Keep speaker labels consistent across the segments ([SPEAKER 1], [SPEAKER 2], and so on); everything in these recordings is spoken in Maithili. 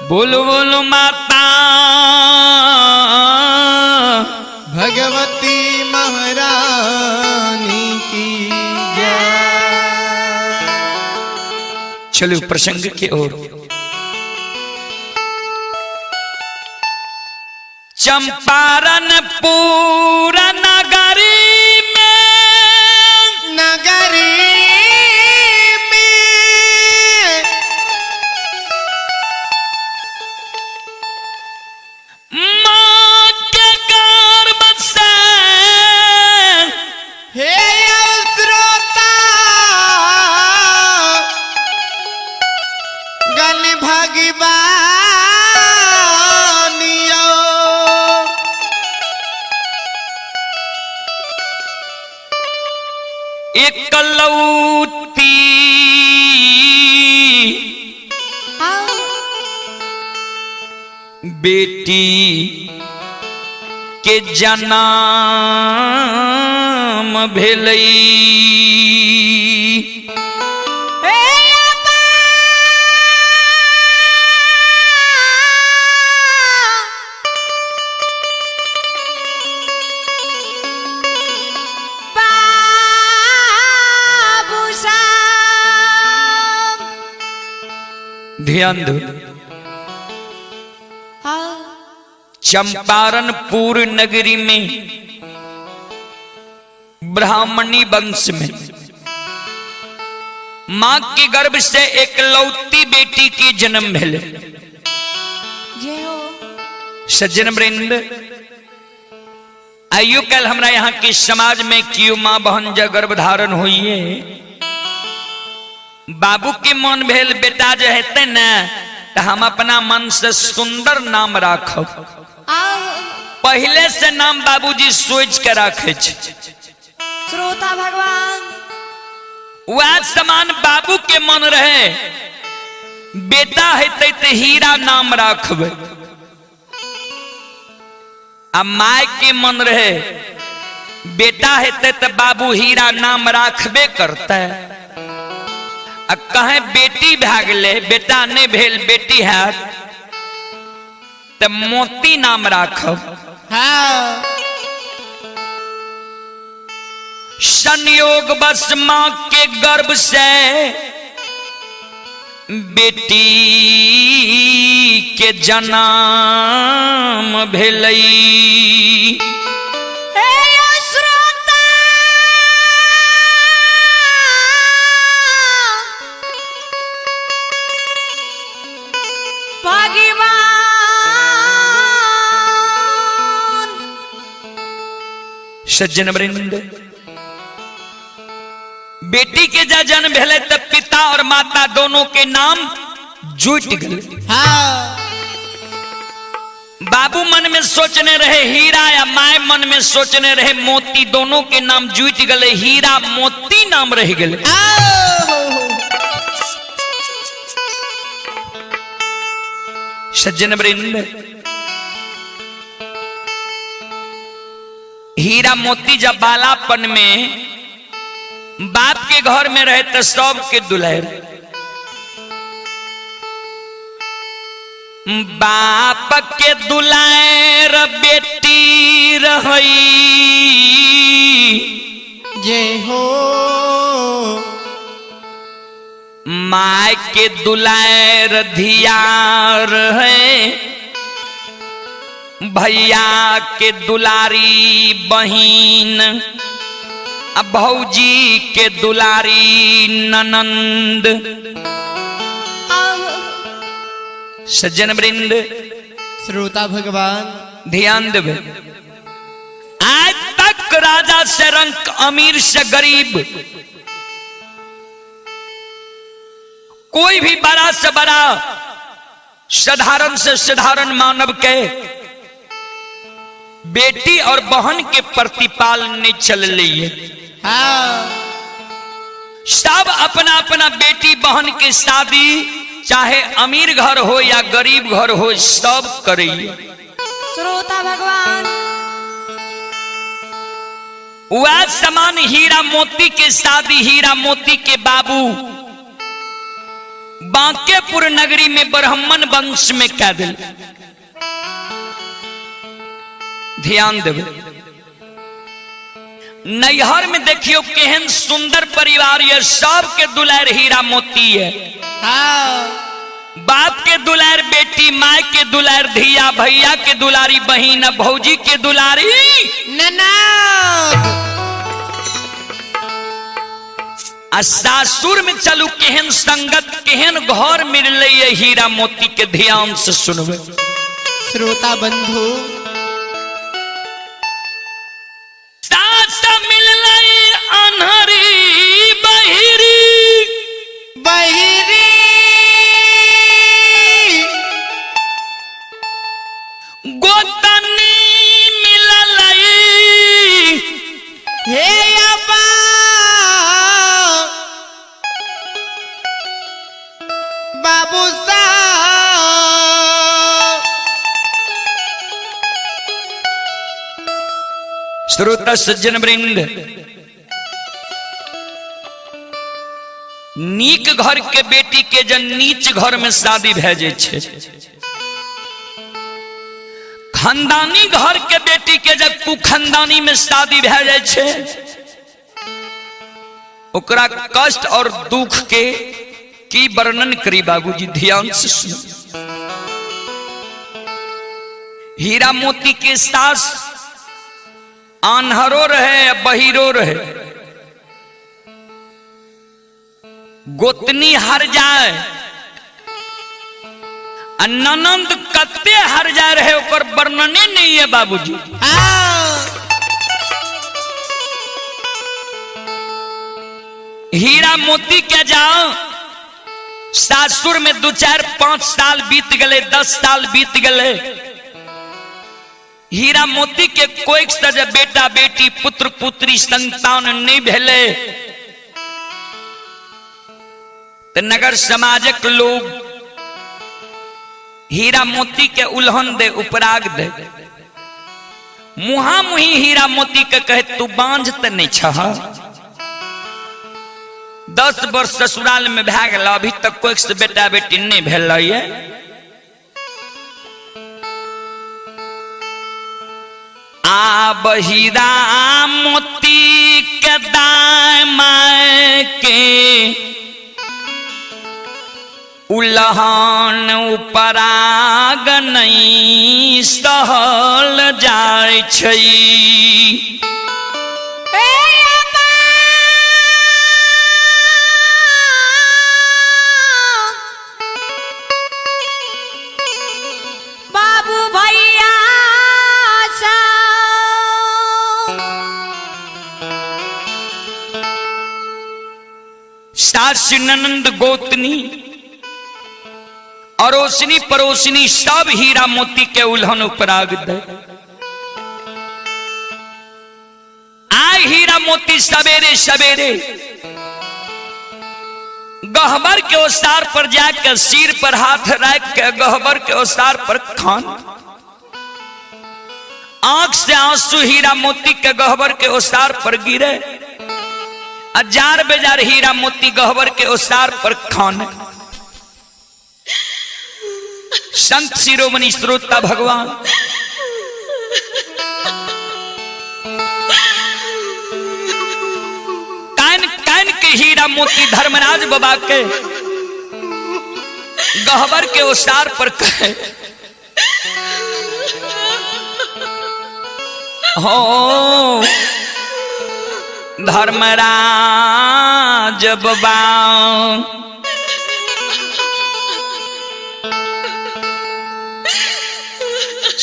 [SPEAKER 1] बोलो बोलो माता
[SPEAKER 2] भगवती महारानी की जय।
[SPEAKER 1] चलो प्रसंग की ओर। चंपारणपुर नगरी में,
[SPEAKER 2] नगरी में
[SPEAKER 1] माँ के गर्भ से
[SPEAKER 2] हे श्रोता गण भगवानियो,
[SPEAKER 1] एकलौती बेटी के जन्म भेलई। ध्यान दो, चंपारणपुर नगरी में ब्राह्मणी वंश में मां के गर्भ से एकलौती बेटी के जन्म भेले। सज्जन वृंद, आइयो कल हमरा यहाँ के समाज में क्यों मां बहन जब गर्भ धारण हुई है, बाबू के मन भेल बेटा जो हेतै ने तो हम अपना मन से सुंदर नाम राखब। पहले से नाम बाबूजी सोच के राखे।
[SPEAKER 3] श्रोता भगवान
[SPEAKER 1] वह समान बाबू के मन रहे बेटा हेतै तो हीरा नाम राखबै, आ my के मन रहे बेटा हेतै तो बाबू हीरा नाम राखबे करतै। आ कहे बेटी भए गेलै, बेटा नहीं भेल बेटी हैत तो मोती नाम राखब।
[SPEAKER 2] हाँ।
[SPEAKER 1] संयोग बस मां के गर्भ से बेटी के जन्म भेलई। सज्जन वृंद, बेटी के जा जन्म भेले तब पिता और माता दोनों के नाम जुट गए।
[SPEAKER 2] हाँ।
[SPEAKER 1] बाबू मन में सोचने रहे हीरा या my मन में सोचने रहे मोती, दोनों के नाम जुट गए, हीरा मोती नाम रह गए। सज्जन वृंद, हीरा मोती जब बालापन में बाप के घर में रहे तो सब के दुल्हन, बाप के दुलार बेटी रही
[SPEAKER 2] जय हो,
[SPEAKER 1] my के दुलार धियार है, भैया के दुलारी बहिन, अब भौजी के दुलारी ननंद। सज्जन वृंद,
[SPEAKER 2] श्रोता भगवान
[SPEAKER 1] ध्यान देवे, आज तक राजा से रंक, अमीर से गरीब, कोई भी बड़ा से बड़ा, साधारण से साधारण मानव के बेटी और बहन के प्रतिपाल नहीं चल रही है।
[SPEAKER 2] हाँ।
[SPEAKER 1] सब अपना अपना बेटी बहन के शादी चाहे अमीर घर हो या गरीब घर हो सब करिए।
[SPEAKER 3] श्रोता भगवान
[SPEAKER 1] वह समान हीरा मोती के शादी, हीरा मोती के बाबू बांकेपुर नगरी में ब्राह्मण वंश में कह दिल। ध्यान देवे, नैहर में देखियो केहन सुंदर परिवार ये, सबके दुलार हीरा मोती है।
[SPEAKER 2] हाँ।
[SPEAKER 1] बाप के दुलार बेटी, माँ के दुलार धिया, भैया के दुलारी बहिन, भौजी के दुलारी
[SPEAKER 2] ननद।
[SPEAKER 1] आ सासुर में चलू केहन संगत केहन घर मिलले ये हीरा मोती के, ध्यान से सुनबे
[SPEAKER 2] श्रोता बंधु।
[SPEAKER 1] सास मिलले अनहरी बहिरी
[SPEAKER 2] बहिरी,
[SPEAKER 1] गोतनी मिलले
[SPEAKER 2] हे अब्बा बाबू साहब।
[SPEAKER 1] श्रोता सज्जन वृंद, नीक घर के बेटी के जन नीच घर में शादी भए जाइ छै, खानदानी घर के बेटी के जब कुखानदानी में शादी भए जाइ छै, ओकरा कष्ट और दुख के की वर्णन करी बाबूजी, ध्यान से सुनो। हीरा मोती के सास आन्हरो रहे बहिरो रहे, गोतनी हर जाए आ ननंद कते हर जाए रहे, ओकर वर्णने नहीं है बाबूजी। हीरा मोती के जाओ सासुर में 2 4 5 साल बीत गए, 10 साल बीत गए, हीरा मोती के कोई से बेटा बेटी पुत्र पुत्री संतान नहीं भेले, तो नगर समाजक लोग हीरा मोती के उल्हन दे, उपराग दे, मुहा मुही हीरा मोती के कहे तू बांझ त नहीं छह, 10 वर्ष ससुराल में भए गेल, अभी तक कोई से बेटा बेटी नहीं भेल ये। आब हीरा मोती के दाय के उलहन उपराग नहीं सहल जाय छै।
[SPEAKER 3] बाबू भैया
[SPEAKER 1] सास ननंद गोतनी अड़ोसनी पड़ोसनी सब हीरा मोती के उल्हन उपराग दे। आए हीरा मोती सवेरे सवेरे गहबर के ओसार पर जाकर सिर पर हाथ रख के गहबर के ओसार पर खान, आंख से आंसू हीरा मोती के गहबर के ओसार पर गिरे, हजार बेजार हीरा मोती गहबर के ओसार पर खान। संत शिरोमणि श्रोता भगवान कान कान के हीरा मोती धर्मराज बाबा के गहबर के ओसार पर कहे हो धर्मराज बाबा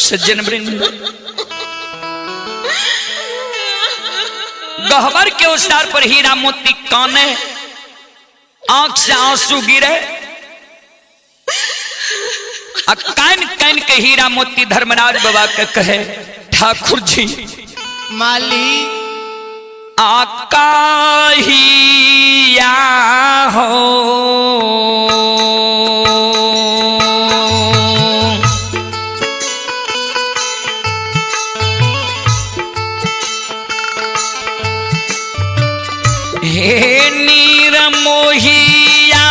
[SPEAKER 1] सज्जन वृंद, गहबर के ओसार पर हीरा मोती काने, आंख से आंसू गिरे, आ कान कान के हीरा मोती धर्मराज बाबा के कहे ठाकुर जी
[SPEAKER 2] माली
[SPEAKER 1] आकाहिया हो हे नीर मोहिया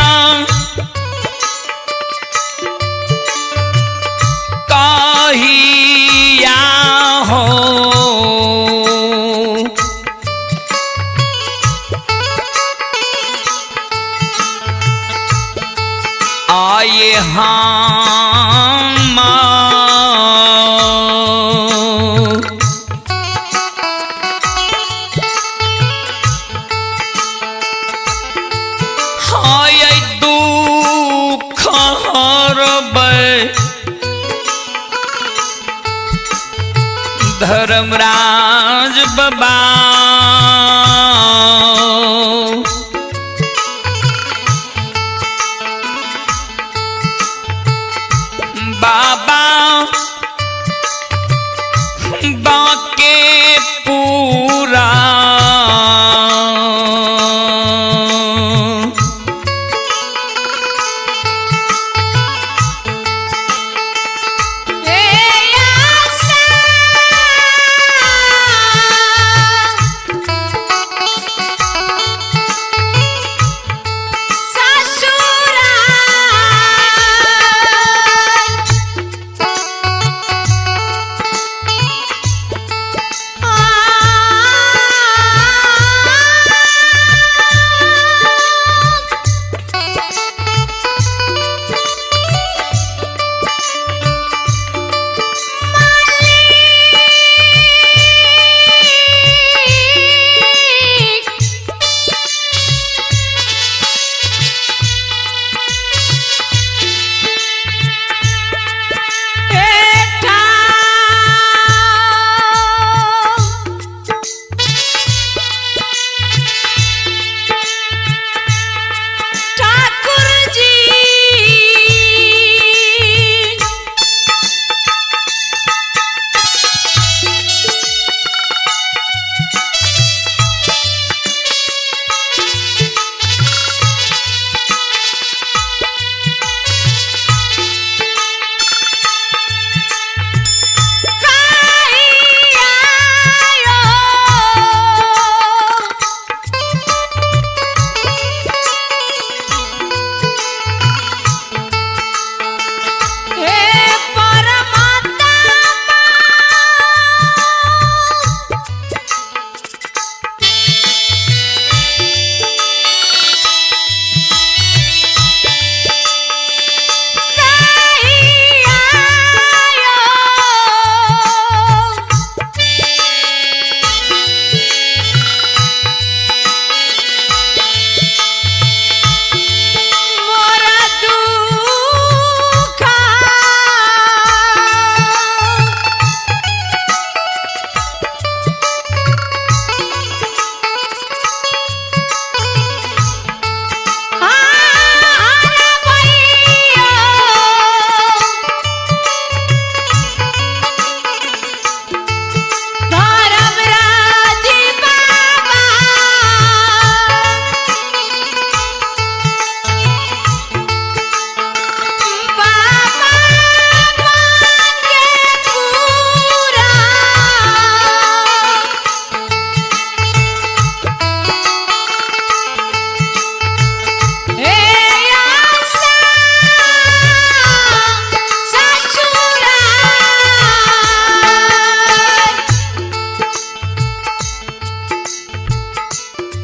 [SPEAKER 1] कहिया हो आए हम हाय दुख हरबै धर्मराज बाबा। बाबा बाके पूरा
[SPEAKER 3] हे आशा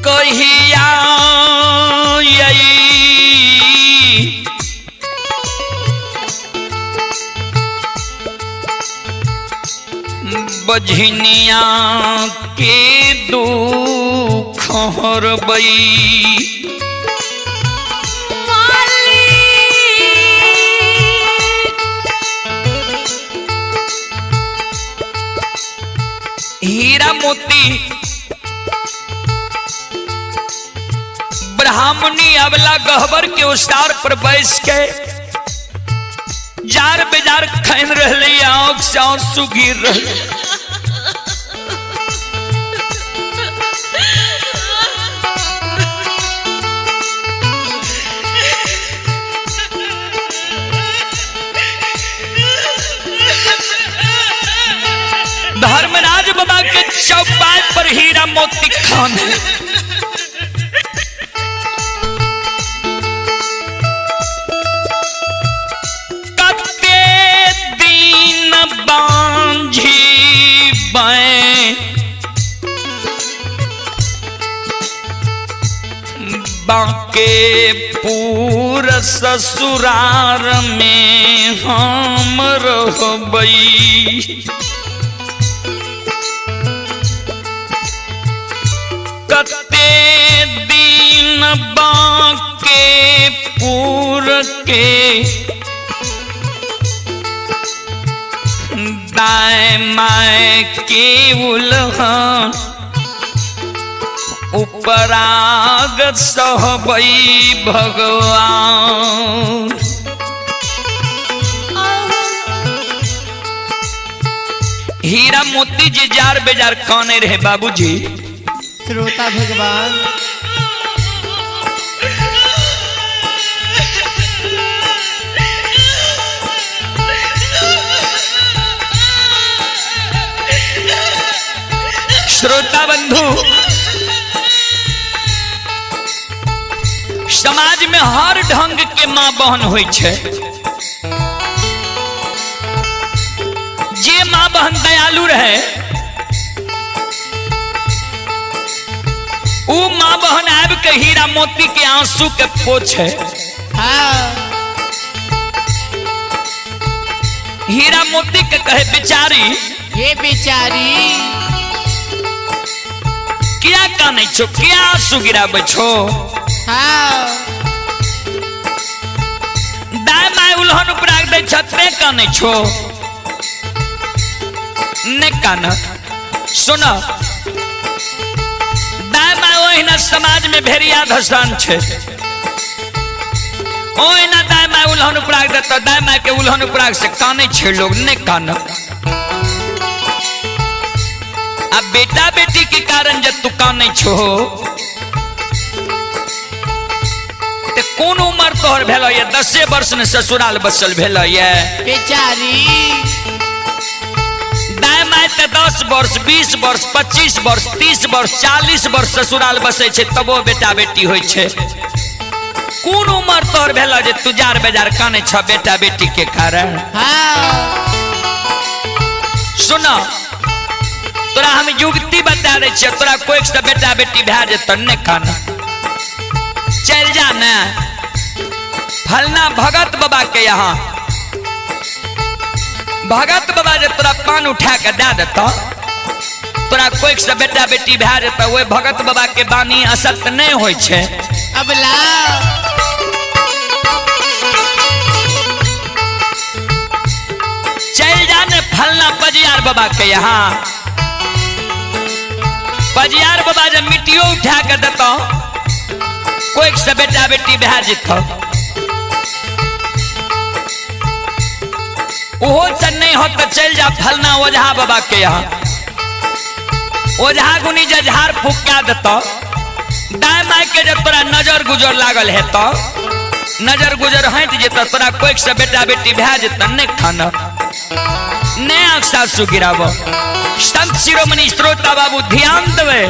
[SPEAKER 1] कहिया यई बझनिया के दुख हरबई। हीरा मोती ब्राह्मणी अबला गहबर के उस्तार पर बैस के जार बेजार खैन रहले, आंख से आंसू गिर रहे। धर्मराज बाबा के चौपाल पर हीरा मोती खान है। कते दिन बांकेपुर ससुरार में हम रहबई। कते दिन बांकेपुर के दाएं माए के उल्हन उपराग सहबई भगवान। हीरा मोती जी जार बेजार काने रहे बाबूजी।
[SPEAKER 2] श्रोता भगवान
[SPEAKER 1] श्रोता बंधु, समाज में हर ढंग के माँ बहन होइ छै। जे माँ बहन दयालु रहे उ माँ बहन आबि के हीरा मोती के आंसू के पोछे।
[SPEAKER 2] हाँ।
[SPEAKER 1] हीरा मोती के कहे बेचारी,
[SPEAKER 2] ये बेचारी
[SPEAKER 1] क्या कानै छो, क्या आंसू गिराबै छो?
[SPEAKER 2] हाँ।
[SPEAKER 1] दाय my उल्हन उपराग दै छ ते कानै छो? ने कान। सुन, दाय my ओहिना समाज में भेड़िया धसान छै, ओहिना दाय my उल्हन उपराग देत, दाय my के उल्हन उपराग से कानै छै लोग, ने कान। आ बेटा बेटी के कारण जब तू कानै छो ते कोन उम्र तोहर भेल ये? 10 वर्ष ने ससुराल बसल भेल ये
[SPEAKER 2] बेचारी।
[SPEAKER 1] दाय my ते 10 वर्ष 20 वर्ष 25 वर्ष 30 वर्ष 40 वर्ष ससुराल बसै छै तबो बेटा बेटी होइ छै। कोन उम्र तोहर भेल जे तू जार बेजार कानै छ बेटा बेटी के कारण?
[SPEAKER 2] हाँ।
[SPEAKER 1] सुन, तोरा हम युक्ति बता दै छियै, तोरा कोई से बेटा बेटी भए जेतौ ने कान। चल जा ने फलना भगत बाबा के यहाँ, भगत बाबा जे तोरा पान उठा के दे देतौ, तोरा कोई से बेटा बेटी भए जेतौ। ओहि भगत बाबा के बानी असत्य नहीं होइ छै।
[SPEAKER 2] अबला
[SPEAKER 1] चल जा ने फलना पजियार बाबा के यहाँ, पजियार बाबा जब मिट्टियो उठा के देतौ कोई से बेटा बेटी भए जेतौ। ओहो से नहीं हो तो चल जा फलना ओझा बाबा के यहाँ, ओझा गुनी जे झाड़ फूक के देतौ, दाय my के जब तोरा नजर गुजर लागल हेतौ, नजर गुजर हटि जेतौ, तोरा कोई से बेटा बेटी भए जेतौ। नहीं खाना ने आँख सासू गिराब। संत शिरोमणि श्रोता बाबू ध्यान देवे।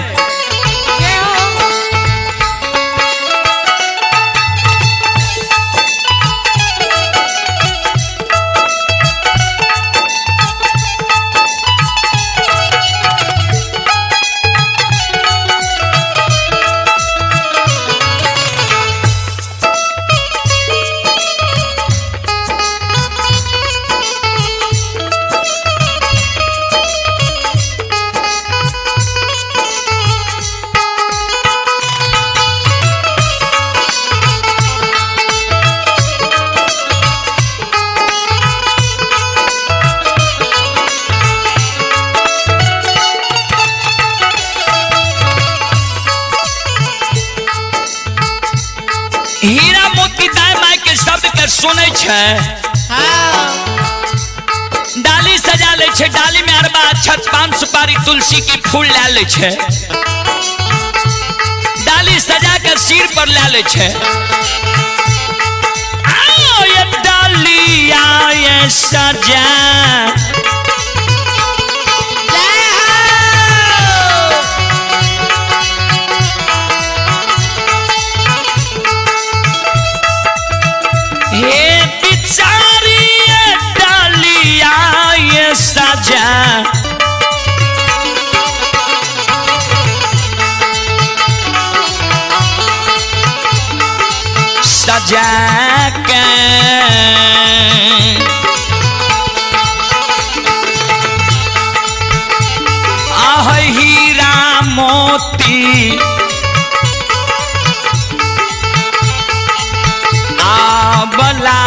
[SPEAKER 1] हीरा मोती दाय my के शब्द के सुनै छै।
[SPEAKER 2] हाँ।
[SPEAKER 1] डाली सजा लै छै, डाली में अरबा अक्षत पान सुपारी तुलसी के फूल लै लै छै, डाली सजा के सिर पर लै लै छै। आओ ये डाली आए सजा,
[SPEAKER 2] जय हो।
[SPEAKER 1] हे बिचारी ये डाली आए सजा, सजा के आह हीरा मोती आबला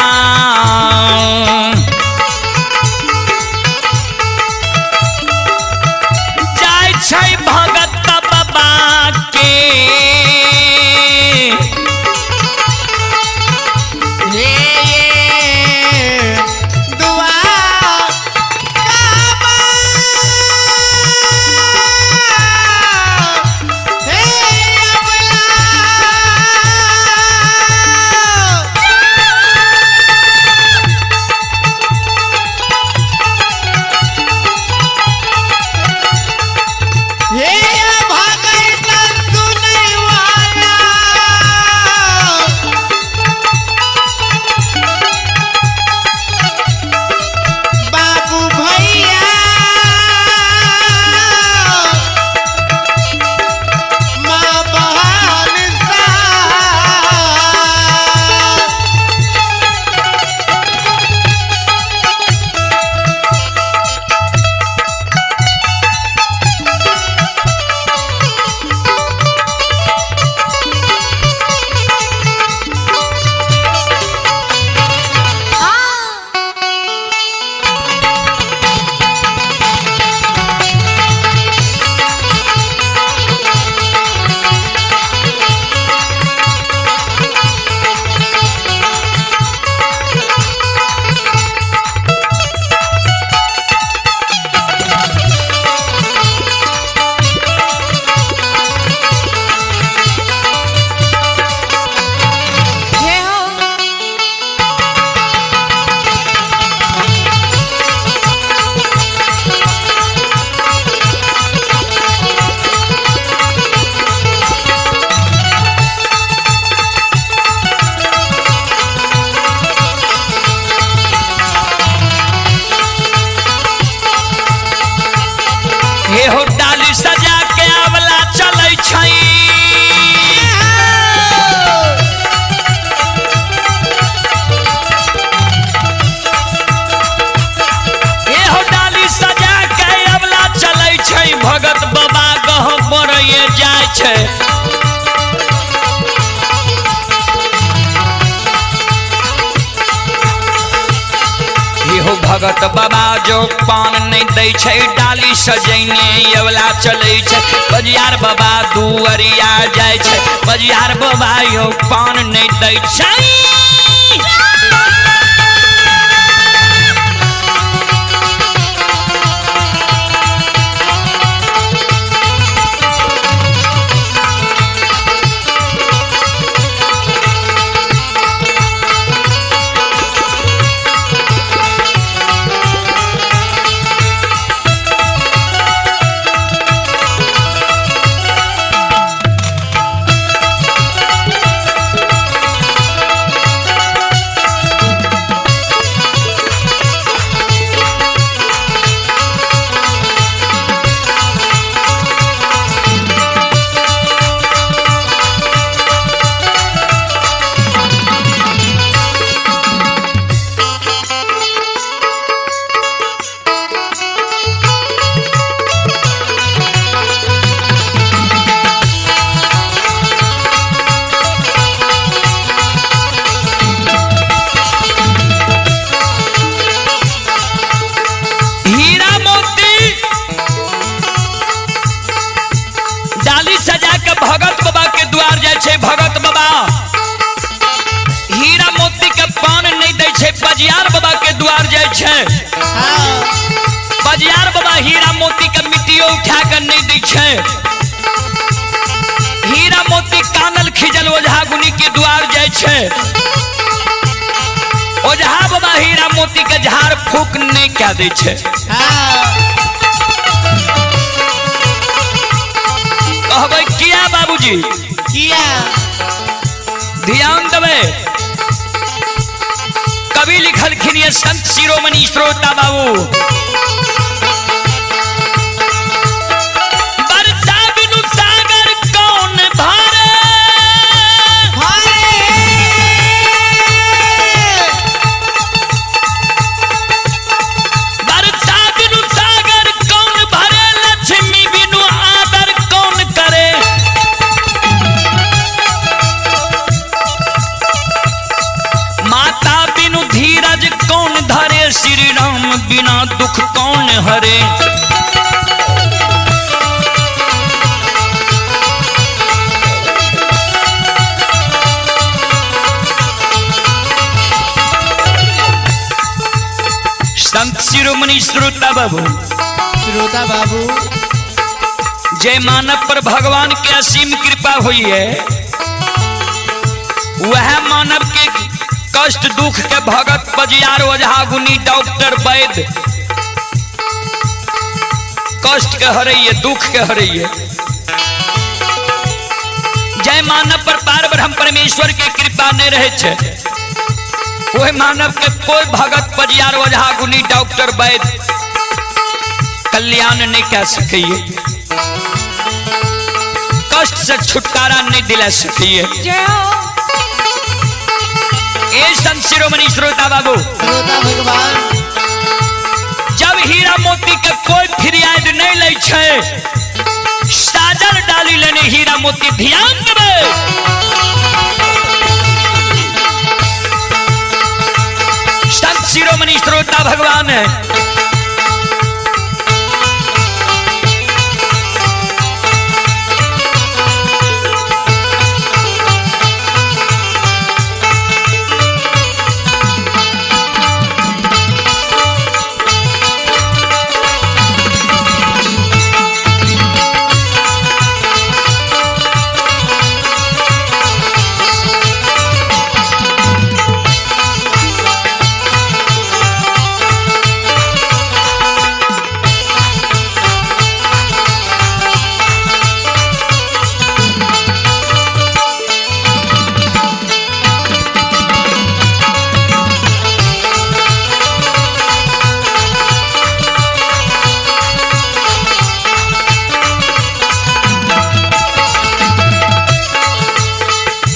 [SPEAKER 1] जाइ छै भगत बाबा के
[SPEAKER 2] हे ये दुआ काबा हे अबला हे भगत सुनै वाला बाबू भैया माँ बहन सा
[SPEAKER 3] हे हो
[SPEAKER 1] हे हो डाली सजा के आवला चलै छै हे हो डाली सजा के आवला चलै छै भगत बाबा गह बरैये जाइ छै। इहो भगत बाबा जो पान नहीं दै छै डाली सजैने अवला चलै छै बजियार बाबा दुअरिया जाइ छै बजियार बाबा यो पान नहीं दै छै। हीरा मोती डाली सजा के भगत बाबा के द्वार जाइ छै भगत बाबा हीरा मोती के पान नहीं दै छै बजियार बाबा के द्वार जाइ छै।
[SPEAKER 2] हाँ
[SPEAKER 1] बजियार बाबा हीरा मोती के मिट्टियो उठा के नहीं दै छै। हीरा मोती कानल खिजल ओझा गुनी के द्वार जाइ छै। ओझा बाबा हीरा मोती के झाड़ फूक नहीं कए दै छै।
[SPEAKER 2] हाँ
[SPEAKER 1] कहबै किया बाबूजी?
[SPEAKER 2] किया
[SPEAKER 1] ध्यान देबै। कवि लिखलखिन ये संत शिरोमणि श्रोता बाबू, बरसा बिनु सागर कौन भरे,
[SPEAKER 2] भरे
[SPEAKER 1] हरे। संत शिरोमणि श्रोता बाबू,
[SPEAKER 2] श्रोता बाबू,
[SPEAKER 1] जय मानव पर भगवान के असीम कृपा हुई है, वह मानव के कष्ट दुख के भगत पजियार ओझा गुनी डॉक्टर वैद्य कष्ट के हरैये, दुख के हरैये। जय मानव पर पार ब्रह्म परमेश्वर के कृपा नहीं रहे छे, वह मानव के कोई भगत पजियार ओझा गुनी डॉक्टर वैद्य कल्याण नहीं कह सकिए, कष्ट से छुटकारा नहीं दिला सकिए। ए संत शिरोमणि श्रोता बाबू,
[SPEAKER 2] श्रोता भगवान,
[SPEAKER 1] जब हीरा मोती के कोई फरियाद नहीं लै छे, साजल डाली लेने हीरा मोती ध्यान देवे। संत शिरोमणि श्रोता भगवान है,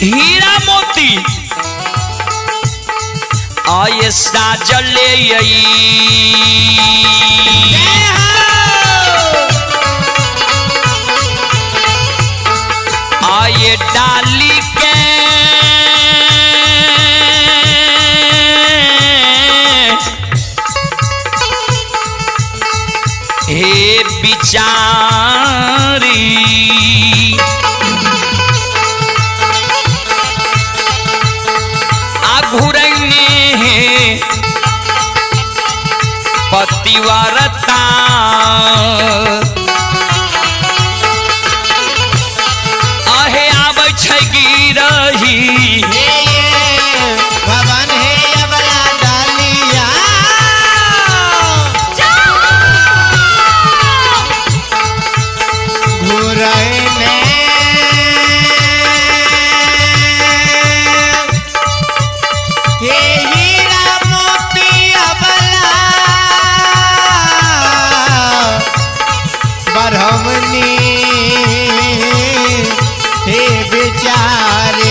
[SPEAKER 1] हीरा मोती आये साजले आये डाली के हे बिचारी घुरने हे पतिव्रता आहे आबै छै गिरही
[SPEAKER 2] भवन हे अबला डालिया घुरने हे बेचारे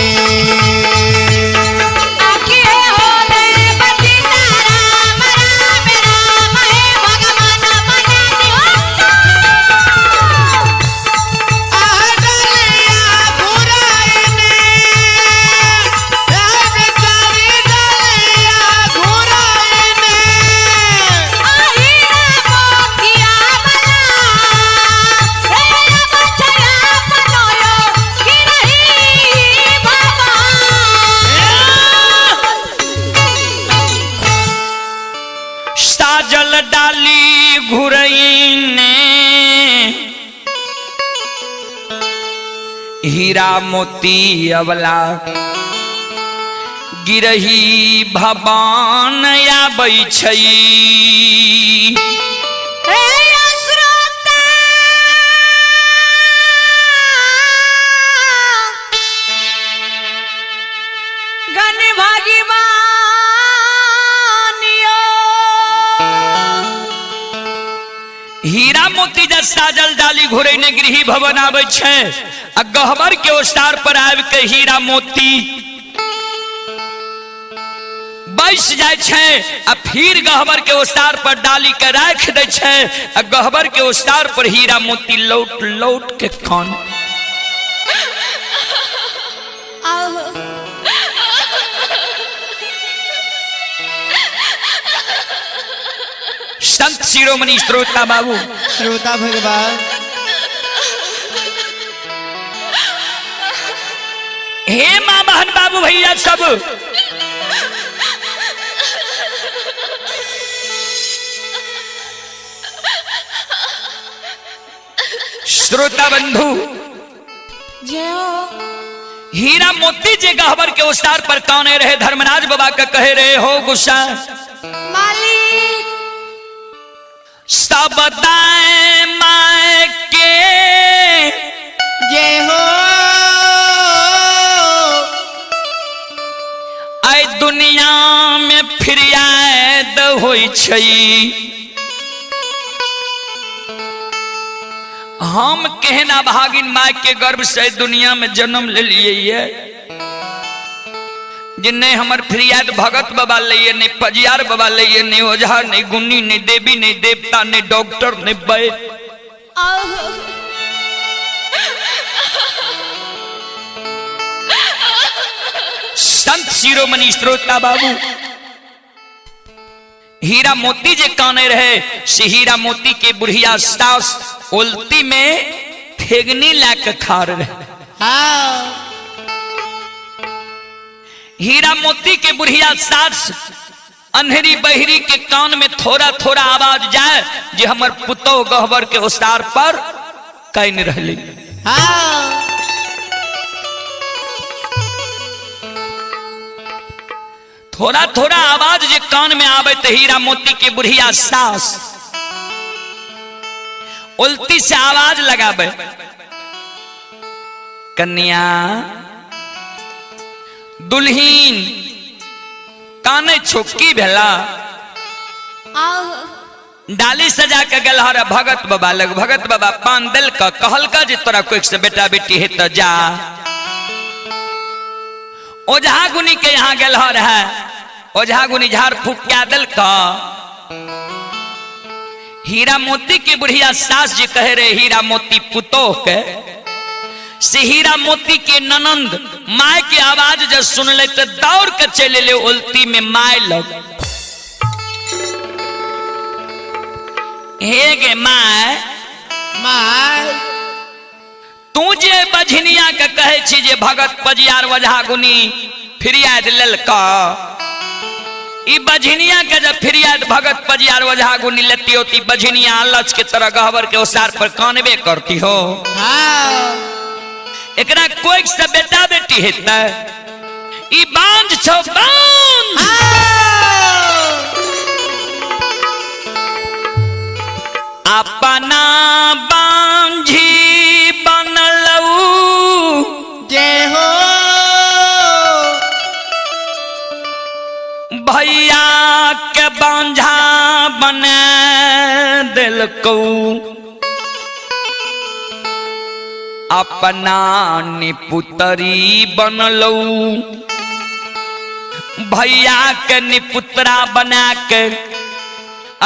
[SPEAKER 1] साजल डाली घुरैने हीरा मोती अवला गिरही भवान आबै छै। हीरा मोती जब साजल डाली घुरैने गृही भवन आबै छै आ गहबर के ओसार पर आबि के हीरा मोती बैस जाय छै आ फिर गहबर के ओसार पर डाली के राख दै छै आ गहबर के ओसार पर हीरा मोती लौट लौट के खान। संत संत शिरोमणि श्रोता बाबू,
[SPEAKER 2] श्रोता भगवान।
[SPEAKER 1] हे माँ बहन बाबू भैया सब, श्रोता बंधु,
[SPEAKER 3] जय हो।
[SPEAKER 1] हीरा मोती जे गहबर के उस्तार पर काने रहे, धर्मराज बाबा का कहे रहे हो गुस्सा
[SPEAKER 3] मालिक
[SPEAKER 1] सब दाएं माए के
[SPEAKER 2] जय हो।
[SPEAKER 1] आई दुनिया में फिरियाद होई छई। हम कहना भागिन माय के गर्भ से दुनिया में जन्म ले लिए ये जे नहीं हमर फरियाद भगत बाबा लिए, नहीं पजियार बाबा लिए, नहीं ओझा, नहीं गुन्नी, नहीं देवी, नहीं देवता, नहीं डॉक्टर, नहीं वैद्य। संत शिरोमणि श्रोता बाबू, हीरा मोती जे काने रहे से हीरा मोती के बुढ़िया सास उल्टी में ठेगनी लाके खा रहे।
[SPEAKER 2] हाँ।
[SPEAKER 1] हीरा मोती के बुढ़िया सास अंधेरी बहरी के कान में थोड़ा थोड़ा आवाज जाए जे हमर पुतो गहबर के उस्तार पर can रहली।
[SPEAKER 2] हाँ।
[SPEAKER 1] थोड़ा थोड़ा आवाज जे कान में आवे तो हीरा मोती के बुढ़िया सास उल्टी से आवाज लगावे, कन्या दुल्हीन काने छोकी भेला। डाली सजा के गलहर भगत बाबा लग, भगत बाबा पान दिल का कहल का जे तोरा कोई से बेटा बेटी है तो जा। ओझा गुनी के यहाँ गलहर है, ओझा गुनी झाड़ फूक क्या दिल का। हीरा मोती के बुढ़िया सास जी कहे रहे हीरा मोती पुतोह के से हीरा मोती के ननंद my के आवाज जब सुन ले तो दौड़ के चले ले उल्टी में my लग। हे गे my,
[SPEAKER 2] my
[SPEAKER 1] तू जे बझनिया के कहे छी जे भगत पजियार वझा गुनी फिरियाद ललका, ई बझनिया के जब फिरियाद भगत पजियार वझा गुनी लेती होती बझनिया आलच के तरह गहबर के ओसार पर कानबे करती हो।
[SPEAKER 2] हाँ।
[SPEAKER 1] एकरा कोई से बेटा बेटी हेतै, ई बांझ छौ बांझ। अपना बांझी बनलऊ
[SPEAKER 2] जय हो।
[SPEAKER 1] भैया के बांझा बना दिलकऊ, अपना निपुतरी बनलऊ भैया के निपुतरा बना के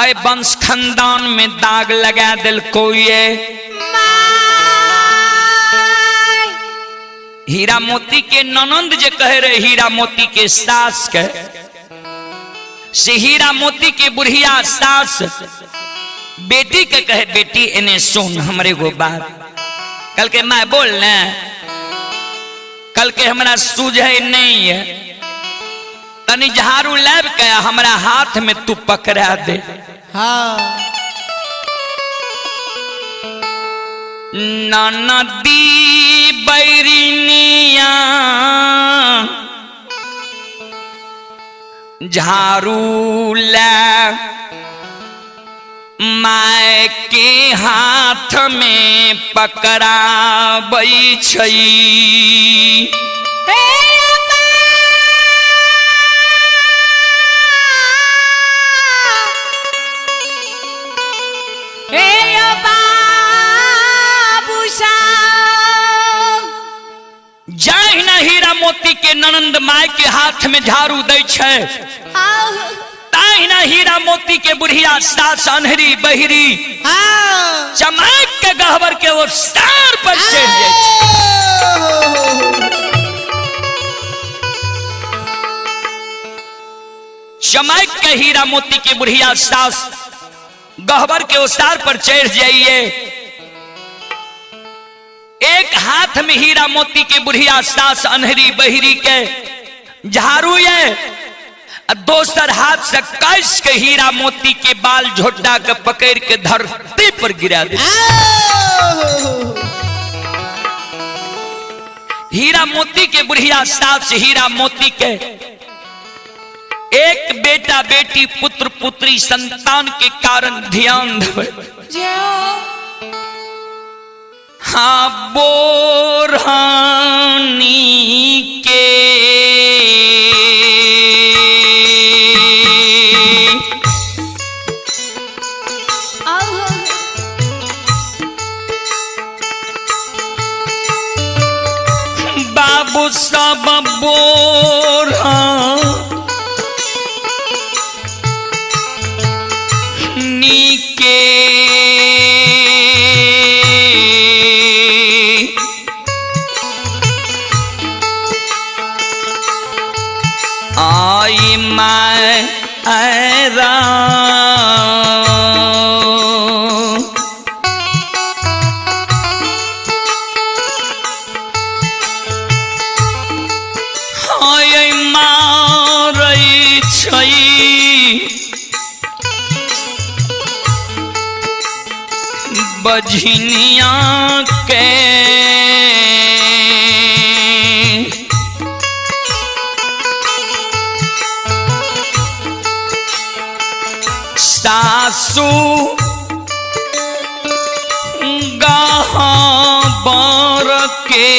[SPEAKER 1] अय वंश खानदान में दाग लगा दिलको। ये हीरा मोती के ननंद जे कहे रहे हीरा मोती के सास के से हीरा मोती के बुढ़िया सास बेटी के कहे बेटी इन्हें सुन हमरे गो बात। कल के मैं बोल ने, कल के हमरा सूझे नहीं है, तनी झाड़ू लाब के हमरा हाथ में तू पकड़ा दे।
[SPEAKER 2] हाँ।
[SPEAKER 1] ननदी बैरिनिया झाड़ू ला my के हाथ में पकड़ाबै छै। जाहिना हीरा मोती के ननंद my के हाथ में झाड़ू दै छै, ताहिना हीरा मोती के बुढ़िया सास अन्हरी बहिरी चमक के गहबर के वो सार पर चढ़ जाय छै। चमक के हीरा मोती के बुढ़िया सास गहबर के ओसार पर चढ़ जाइए। एक हाथ में हीरा मोती के बुढ़िया सास अनहरी बहरी के झाड़ू ये, दोसर हाथ से कस के हीरा मोती के बाल झोटा के पकड़ के धरती पर गिरा दे। हीरा मोती के बुढ़िया सास हीरा मोती के एक बेटा बेटी पुत्र पुत्री संतान के कारण ध्यान देवे। हाँ बोरहानी के बाबू सब बोरहानी के आई मैं मारै छै बझनिया के सासू गहबर के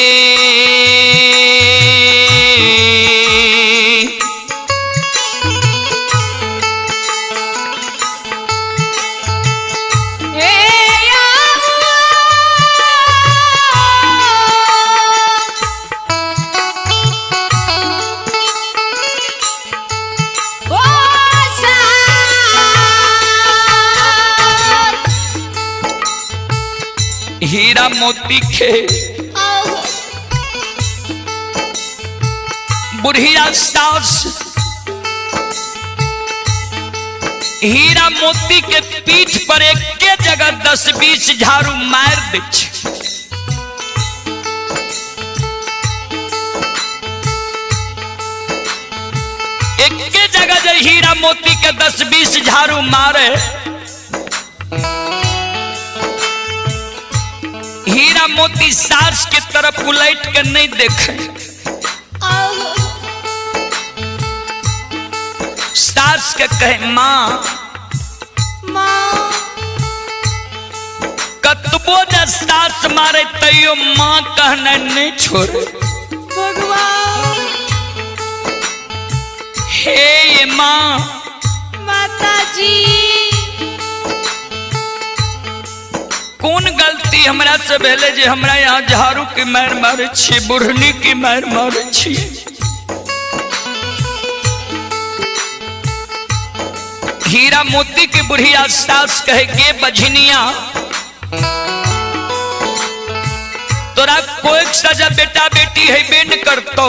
[SPEAKER 1] हीरा मोती के बुढ़िया सास हीरा मोती के पीठ पर एक के जगह 10-20 झाड़ू मार दे। एक के जगह जो हीरा मोती के 10-20 झाड़ू मारे, हीरा मोती सास के तरफ उलट के नहीं देखे। सास के कहे माँ
[SPEAKER 3] माँ
[SPEAKER 1] कतबो जे सास मारे तैयो माँ कहना नहीं छोड़े।
[SPEAKER 3] भगवान
[SPEAKER 1] हे माँ
[SPEAKER 3] माता जी
[SPEAKER 1] कौन गलती हमरा से भेले जे हमरा यहाँ झाड़ू के मार मारे छी, बुढ़नी के मार मारे छी। हीरा मोती के बुढ़िया सास कहे गे बझनिया तोरा कोई सजा बेटा बेटी है बेन करतो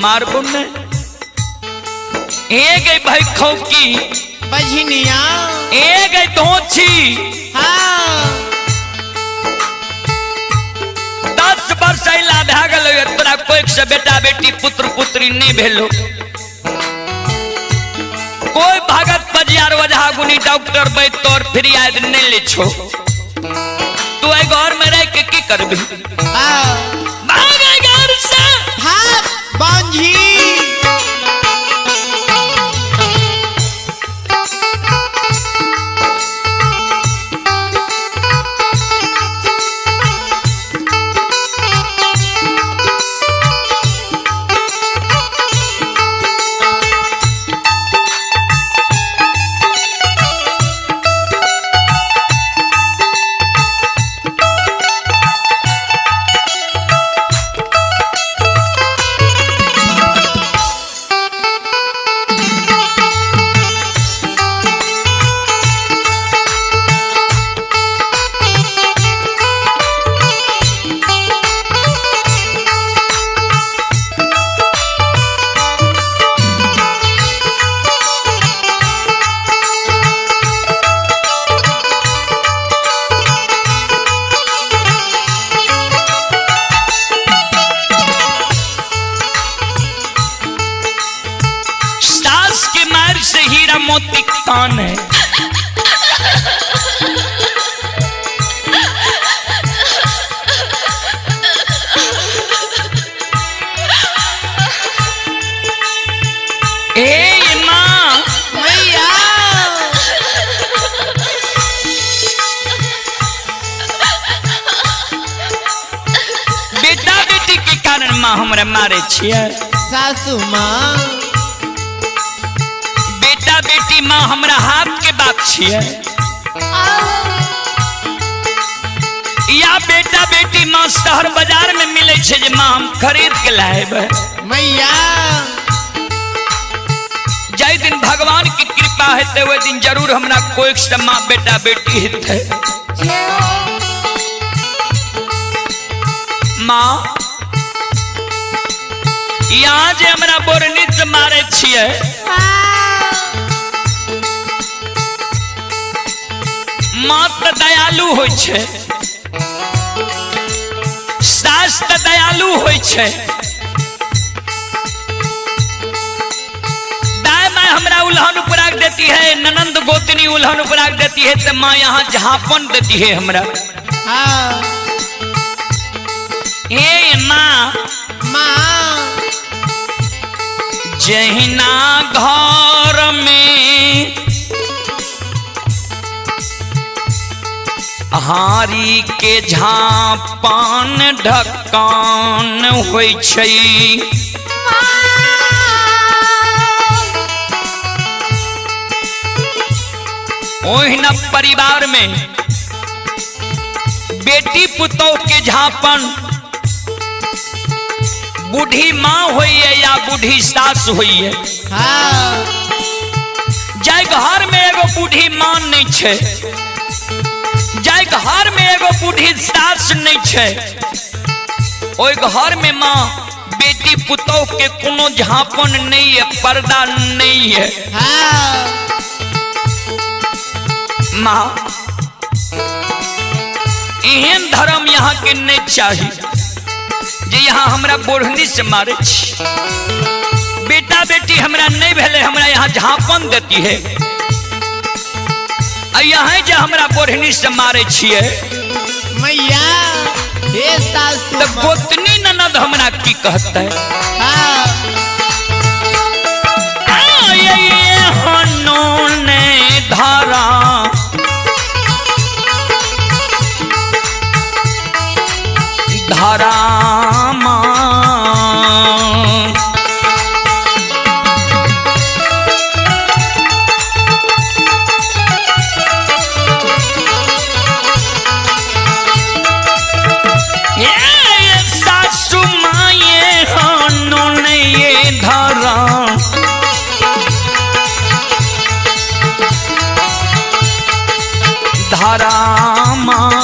[SPEAKER 1] मारबो ने। ए गई भाई खौकी
[SPEAKER 2] बझनिया
[SPEAKER 1] ए गई धोछी।
[SPEAKER 2] हाँ
[SPEAKER 1] 10 वर्ष अला भए गेलो तोरा कोई से बेटा बेटी पुत्र पुत्री नहीं भेलो। कोई भगत पजियार वजहा गुनी डॉक्टर बैठ तोर फरियाद नहीं ले छो। तू ए घर में रह के की करबी? भाग घर से
[SPEAKER 2] भाग बांझी।
[SPEAKER 1] मोती कान है। ए माँ
[SPEAKER 2] मैया
[SPEAKER 1] बेटा बेटी के कारण माँ हमरा मारे छियै।
[SPEAKER 2] सासू माँ
[SPEAKER 1] बेटा बेटी माँ हमरा हाथ के बात छियै। या बेटा बेटी माँ शहर बाजार में मिले छै जे माँ हम खरीद के लाएब।
[SPEAKER 2] मैया
[SPEAKER 1] जाहि दिन भगवान की कृपा हेतै ओहि दिन जरूर हमरा कोई से माँ बेटा बेटी हेतै। माँ यहाँ जे हमरा बोरनी से मारे छियै माँ तऽ दयालु होइ छै, सास तऽ दयालु होइ छै। दाय माय हमरा उल्हन उपराग देती है, ननंद गोतनी उल्हन उपराग देती है, तो माँ यहाँ झापन देती है हमरा।
[SPEAKER 2] हाँ
[SPEAKER 1] ए माँ
[SPEAKER 2] माँ
[SPEAKER 1] जहिना घर में हारी के झापन ढक्कन होइ छै, ओहिना परिवार में बेटी पुतोह के झापन बूढ़ी माँ होइए या बूढ़ी सास होइए।
[SPEAKER 2] हाँ
[SPEAKER 1] जाहि घर में एगो बूढ़ी माँ नहीं छै, जाहि घर में एगो बूढ़ी सास नहीं छै, ओहि घर में माँ बेटी पुतोह के कोनो झापन नहीं है, पर्दा नहीं है।
[SPEAKER 2] हाँ
[SPEAKER 1] माँ एहन धर्म यहाँ के नहीं चाही जे यहाँ हमरा बोढ़नी से मारे छी। बेटा बेटी हमरा नहीं भेले, हमरा यहाँ झापन देती है, आ यहाँ जे हमरा बोढ़नी से मारे छियै
[SPEAKER 2] मैया हे सासू
[SPEAKER 1] तो गोतनी ननद हमरा की कहते।
[SPEAKER 2] हाँ
[SPEAKER 1] ने धारा धारा माँ ये सासू माँ ये हनु ये धारा धारा माँ।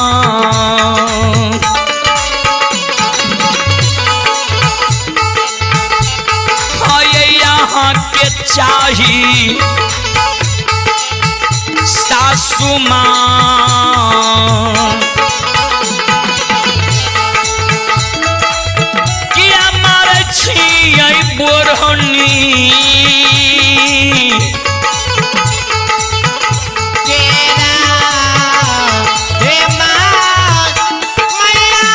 [SPEAKER 1] यहाँ के चाही सासू माँ किया मारै छियै बोरहनी
[SPEAKER 2] केरा हे माँ मैया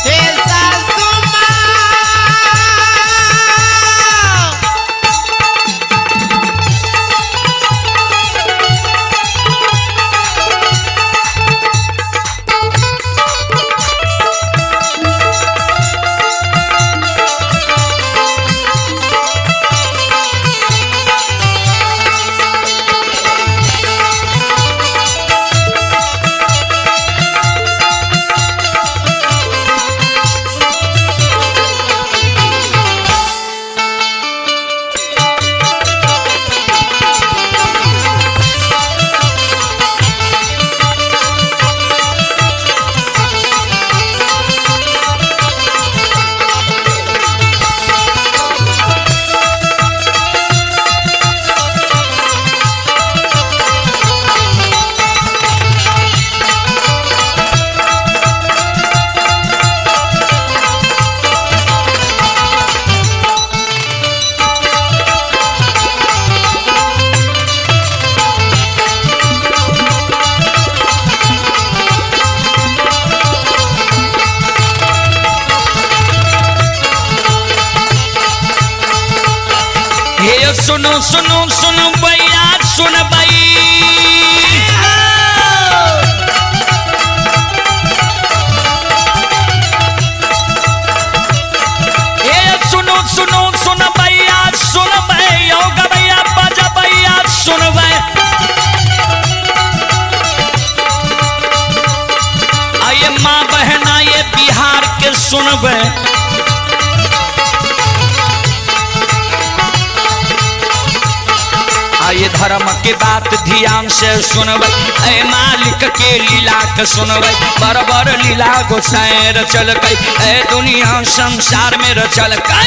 [SPEAKER 2] हे सासू माँ
[SPEAKER 1] हे सुनो सुनो सुनो भैया सुनबै। हे सुनो सुनो सुनबैया सुनबै, यौ गबैया बजबैया सुनबै। आये माँ बहना ये बिहार के सुनबै। आये धर्म के बात ध्यान से सुनबै, ऐ मालिक के लीला के सुनबै। बरबर लीला गोसाई रचलकै, ऐ दुनिया संसार में रचलकै।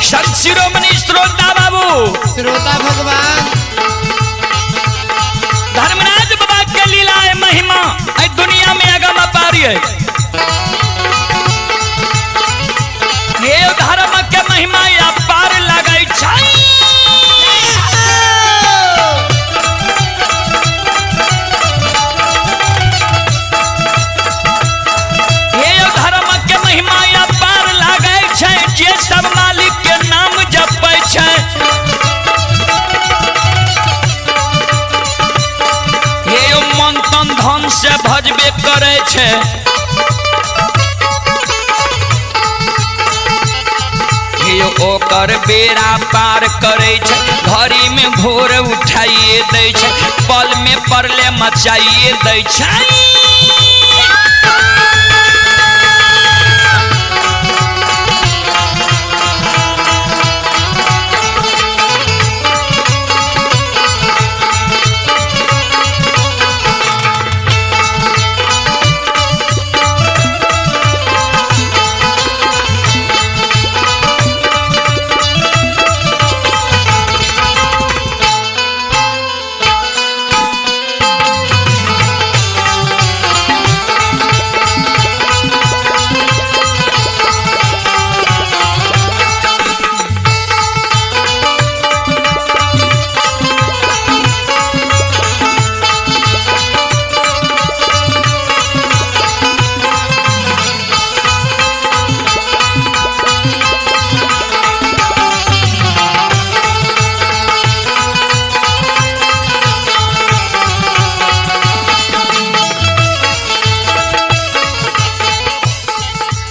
[SPEAKER 1] संत शिरोमणि श्रोता बाबू,
[SPEAKER 2] श्रोता भगवान,
[SPEAKER 1] धर्मराज बाबा के लीला है महिमा ऐ दुनिया में अगम अपारी है। हे धर्म के महिमा अपार लगै छै। हे धर्म के महिमा अपार लगै छै, जे सब मालिक के नाम जपै छै। हे मन तन धन से भजबे करै छै। हे ओकर बेड़ा पार करै छै, घड़ी में घोर उठाइए दै छै, पल में परले मचाइए दै छै।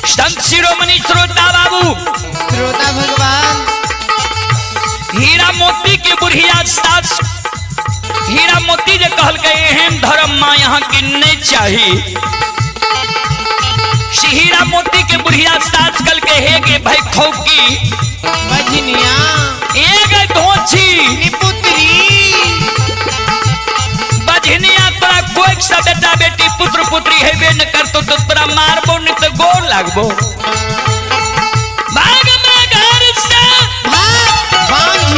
[SPEAKER 1] संत शिरोमणि श्रोता बाबू,
[SPEAKER 2] श्रोता भगवान,
[SPEAKER 1] हीरा मोती के बुढ़िया सास हीरा मोती जे कहलकै एहन धर्म माँ यहाँ के नहीं चाही। हीरा मोती के बुढ़िया सास कहलकै हे गे भाई खौकी
[SPEAKER 2] बजनिया
[SPEAKER 1] ए गे धोछी
[SPEAKER 2] पुत्री
[SPEAKER 1] बजनिया, तोरा कोई सा बेटा बेटी पुत्र पुत्री हेबे न करतो तो तोरा मारबो न तो गोर लागबो। भाग में घर से
[SPEAKER 2] भाग।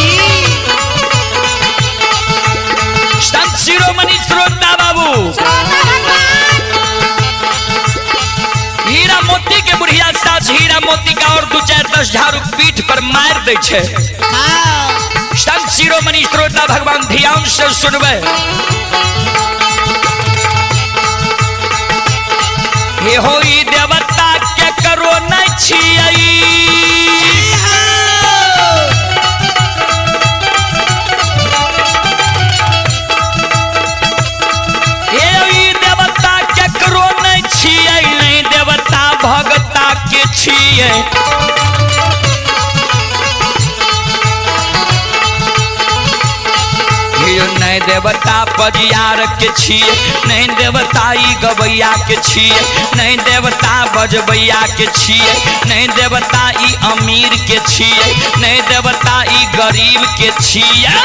[SPEAKER 1] संत शिरोमणि श्रोता बाबू, हीरा मोती के बुढ़िया सास हीरा मोती का और 2 4 10 झाड़ू पीठ पर मार दै छै। संत शिरोमणि श्रोता भगवान ध्यान से सुनबै। हे होई देवता के करो नहीं छियै, हे ई देवता के करो नहीं छियै, नहीं देवता भगता के छियै। नहीं देवता पजियार के छिए, नहीं देवता ई गवैया के छिए, नहीं देवता बजबैया के छिए, नहीं देवता ई अमीर के छिए, नहीं देवता ई गरीब के छिए।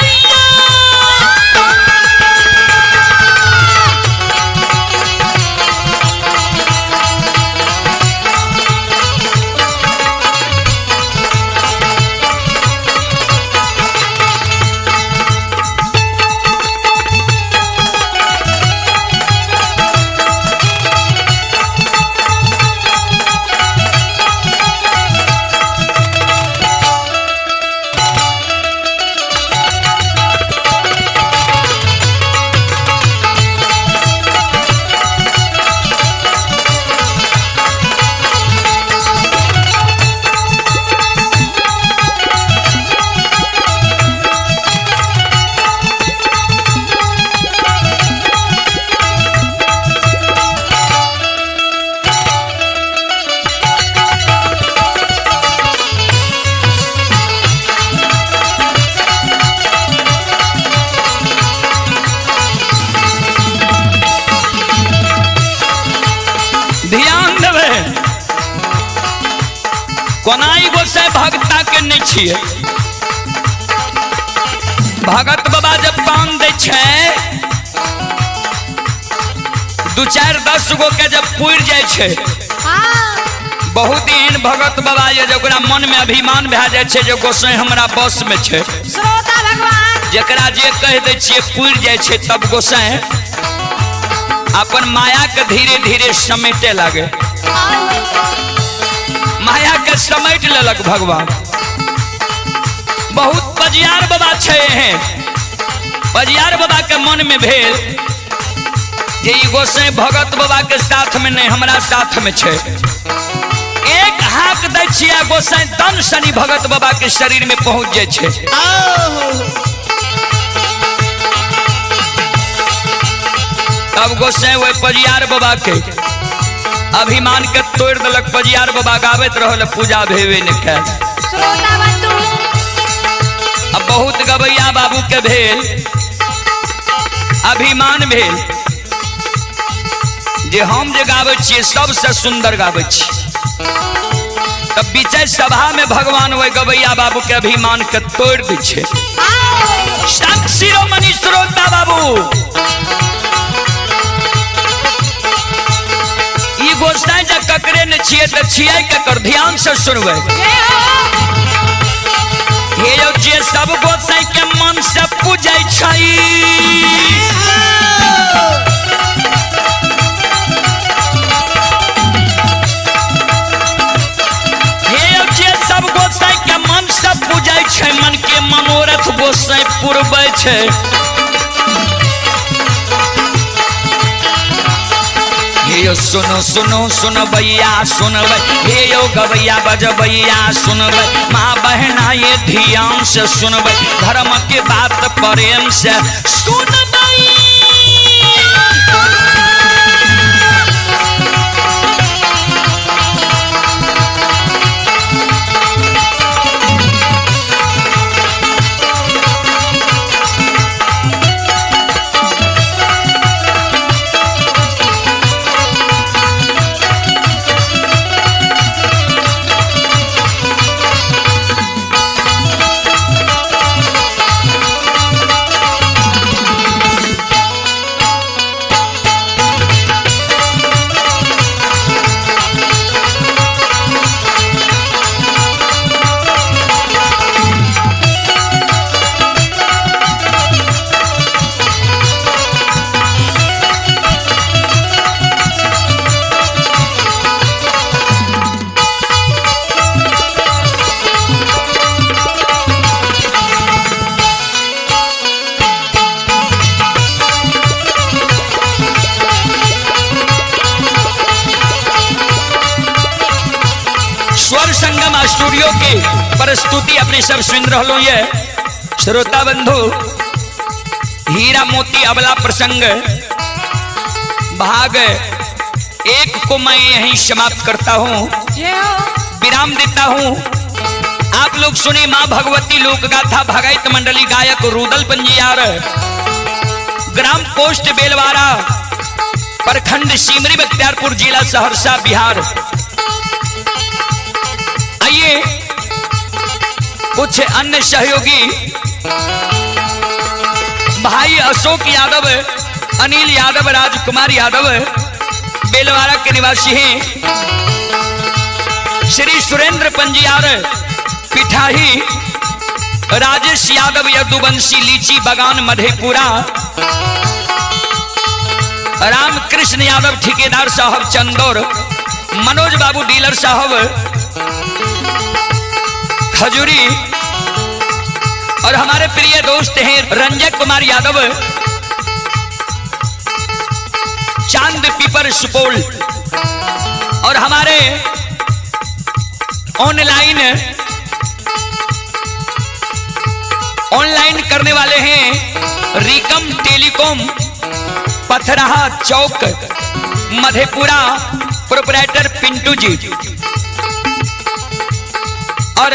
[SPEAKER 1] ध्यान देवे, कोनाई गोसाई भगता के नहीं छिए। भगत बाबा जब पान दे छै 2 4 10 गो के जब पुर जाय छै, बहुत एहन भगत बाबा ये जकरा मन में अभिमान भए जाय छै जे गोसाई हमरा बस में छै,
[SPEAKER 3] श्रोता भगवान
[SPEAKER 1] जकरा जे कह दै छियै पुर जाय छै, तब गोसाई अपन माया के धीरे धीरे समेटे लागे। माया के समेट लेलक भगवान। बहुत पजियार बाबा छै एहन, पजियार बाबा के मन में भेल जे ई गोसाई भगत बाबा के साथ में नहीं हमरा साथ में छै। एक हाथ दै छियै गोसाई दन शनि भगत बाबा के शरीर में पहुंच जाय छै। तब गोसाई ओहि पजियार बाबा के अभिमान के तोड़ देलक। पजियार बाबा गाबैत रहल, पूजा भेबे नहि कयल। अब बहुत गवैया बाबू के भेल अभिमान भेल जे हम जे गाबै छियै सबसे सुंदर गाबै छी। तब बीच सभा में भगवान ओहि गवैया बाबू के अभिमान के तोड़ दै छै। संत शिरोमणि श्रोता बाबू, गोसाई जे ककरे ने छियै तऽ छियै ककर, ध्यान से सुनबै। हे यौ जे सब गोसाई के मन से पूजै छै, हे यौ जे सब गोसाई के मन से पूजै छै, मन के मनोरथ गोसाई पुरबै छै। हे यो सुनो सुनो सुनबैया सुनबै, हे यो गवैया बजबैया सुनबै, माँ बहना ये ध्यान से सुनबै, धर्म के बात प्रेम से सुनबै। स्वर संगम स्टूडियो के प्रस्तुति अपने सब सुन रहा ये श्रोता बंधु। हीरा मोती अबला प्रसंग भाग 1 को मैं यहीं समाप्त करता हूँ, विराम देता हूँ। आप लोग सुने माँ भगवती लोक गाथा भगत मंडली गायक रुदल पंजियार। ग्राम पोस्ट बेलवारा, प्रखंड सिमरी बख्तियारपुर, जिला सहरसा, बिहार। आइए कुछ अन्य सहयोगी भाई अशोक यादव, अनिल यादव, राजकुमार यादव बेलवारा के निवासी हैं। श्री सुरेंद्र पंजियार पिठाही, राजेश यादव यदुवंशी लीची बगान मधेपुरा, रामकृष्ण यादव ठेकेदार साहब चंदौर, मनोज बाबू डीलर साहब खजूरी, और हमारे प्रिय दोस्त हैं रंजय कुमार यादव चांद पीपर सुपौल, और हमारे ऑनलाइन ऑनलाइन करने वाले हैं रिकम टेलीकॉम पथराहा चौक मधेपुरा, प्रोपराइटर पिंटू जी। और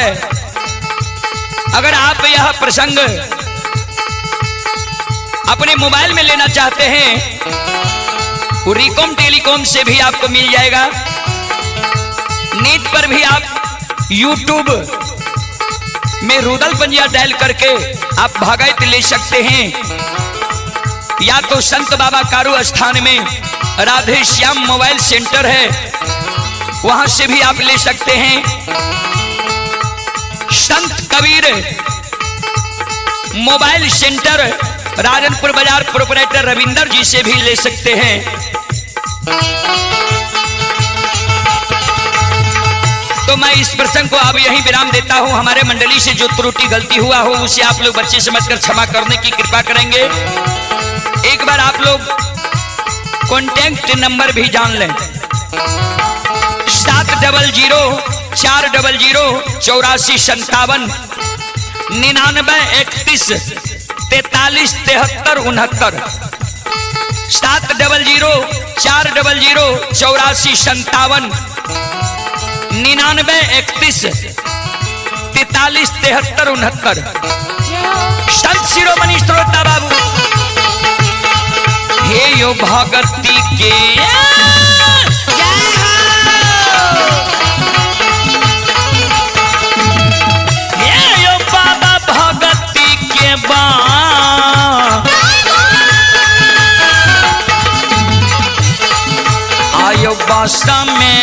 [SPEAKER 1] अगर आप यह प्रसंग अपने मोबाइल में लेना चाहते हैं रिकॉम टेलीकॉम से भी आपको मिल जाएगा। नेट पर भी आप यूट्यूब में रुदल पंजिया डायल करके आप भागवत ले सकते हैं, या तो संत बाबा कारू स्थान में राधे श्याम मोबाइल सेंटर है, वहां से भी आप ले सकते हैं। संत कबीर मोबाइल सेंटर राजनपुर बाजार प्रोपराइटर रविंदर जी से भी ले सकते हैं। तो मैं इस प्रसंग को अब यहीं विराम देता हूं। हमारे मंडली से जो त्रुटि गलती हुआ हो उसे आप लोग बच्चे समझकर क्षमा करने की कृपा करेंगे। एक बार आप लोग कॉन्टैक्ट नंबर भी जान लें, 700 400 84 57 99 31 43 73 69, 700 400 84 57 99 31 43 73 69। संत शिरोमणि श्रोता बाबू हे यो भगती के हे यो बाबा भगती के बा आयो बस में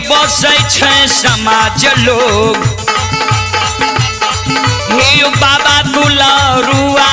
[SPEAKER 1] बसै छै समाज लोग, हे यो बाबा दुलारुआ